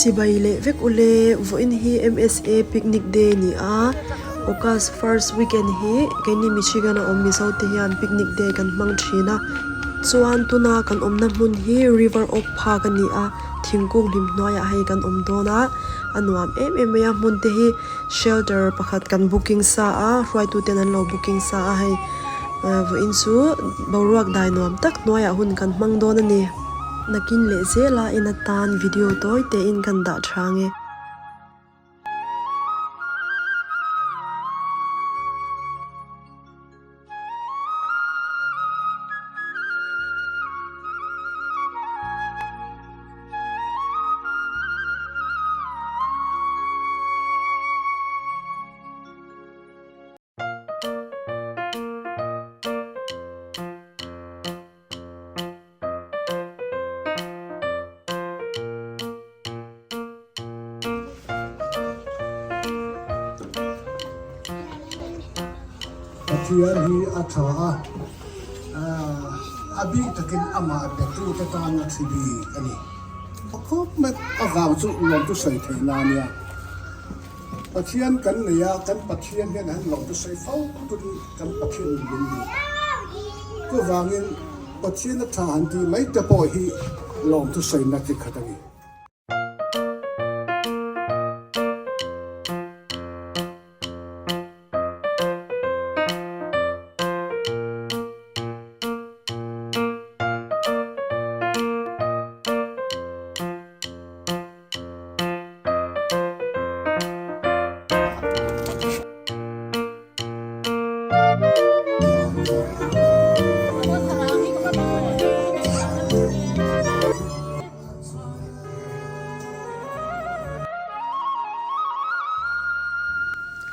Chibai leh vek ule vawiin hi MSA picnic day a ni a August first weekend hi keini Michigan a awm Mizo te hian picnic day kan hmang thin a chuan tuna kan awmna hmun hi River Oak Park a ni a thingkung hlim hnuaiah hei kan awm dawn a a nuam em em mai a hmun te hi shelter pakhat kan booking sa a hruaitu ten an lo booking sa a hei vawiin chu boruak dai nuam tak hnuaiah hun kan hmang dawn a ni. Nakin leh zela en atan video tawi tein kan dah tha nge. Pathian hi a tha a, a bik takin amah betute tan a thi bik a ni. Khawp mai avang chu lawm chu sawi theih na nia. Pathian kan nei a, kan Pathian hian an lawm chu sawi fo turin kan Pathian in min duh. Chuvangin Pathian a tha han tih mai te pawh hi lawm chu sawina chi khat a ni.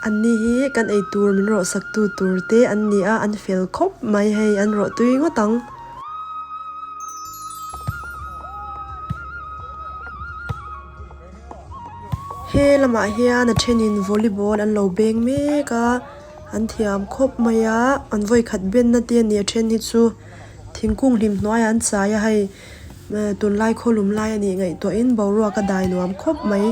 Anni hi kan ei tur min rawh sak tu tur te an ni a, an fel khawp mai hei an rawh tui ngawt ang. He lamah hian a thenin volleyball an lo beng mek a an thiam khawp mai a an vawikhat benna te a ni a then hi chu thingkung hlim hnuaiah an chai a hei tunlai khawlum lai a nih ngaihtuahin boruak a dai nuam khawp mai.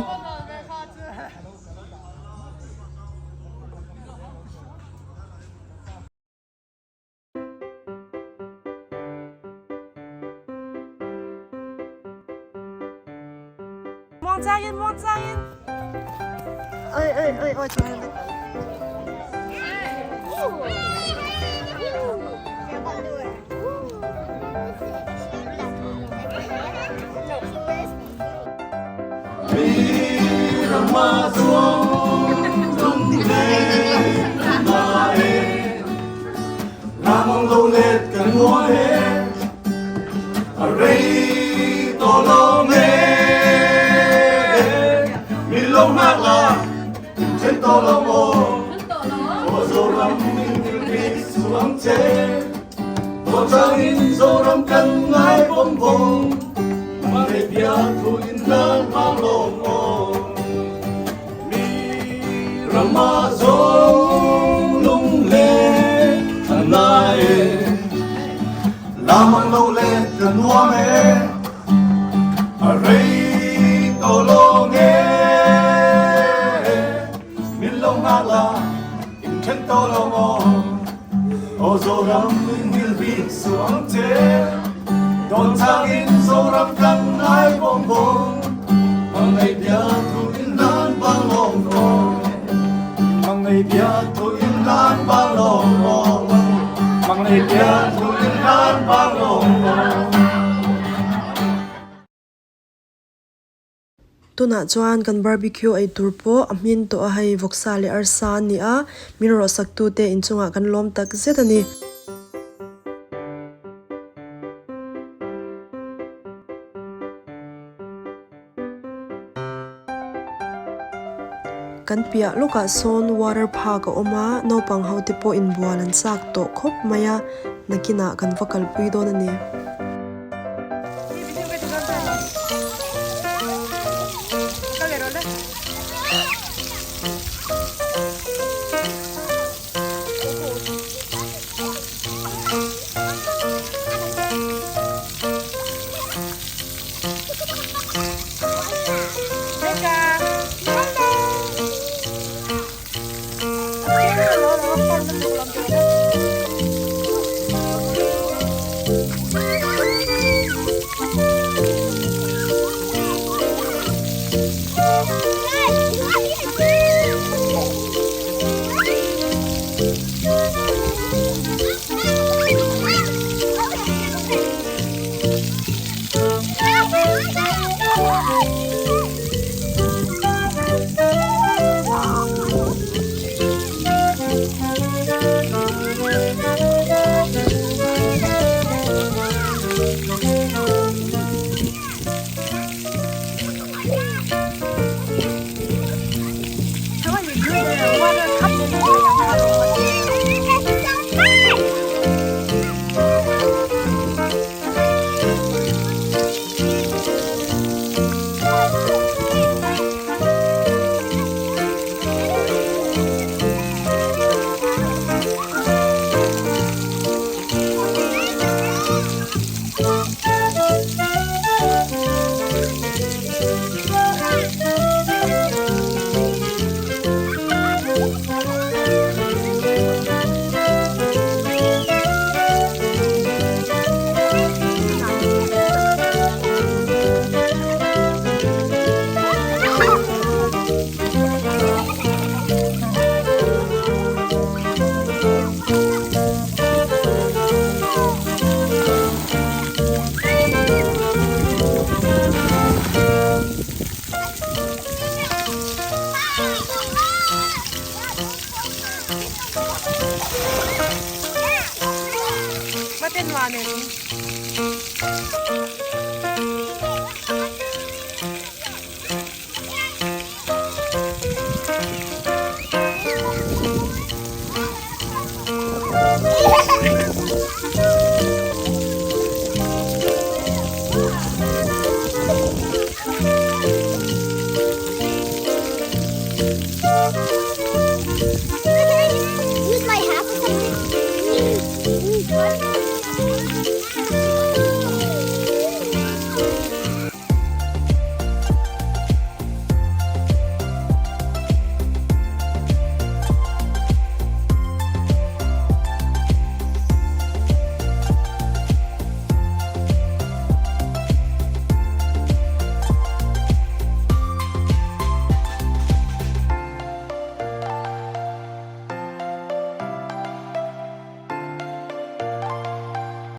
Muang changin muang changin oi oi oi oi chuan Tunah chuan kan barbecue ei tur pawh a hmin tawh a hei vawksa leh arsa a ni a min rawh sak tute inchungah kan lawm tak zet a ni. Kan piah lawkah sawn water park a awm a, naupang ho te pawh inbual an chak tawh khawp mai a, nakinah kan va kalpui dawn a ni.